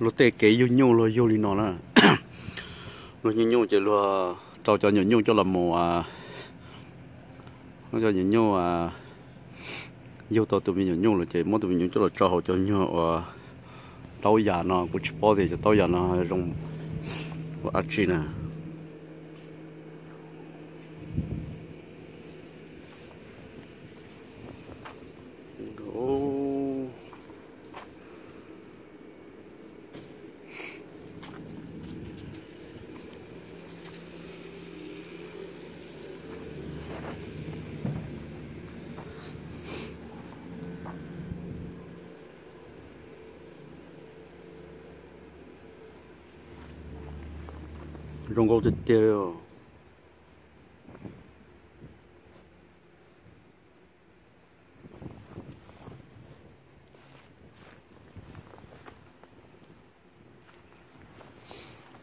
Luag tej kev yug nyuj luag yug li no na. Luag nyuj nyuj ces luag rau cov nyuam nyuj coj los mus, cov nyuam nyuj yug tau tus me nyuam nyuj lawm ces muab tus me nyuam nyuj coj los tso hauv cov nyuag uas taub yam no, kuv tsis paub tias cov taub yam no zoo ua dab tsi na. Zoo nkauj tiag tiag li os.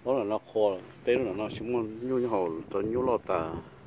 Ob lam no qhuav, peb lub lam no tsis muaj nyuj nyob hauv, cov nyuj loj tas.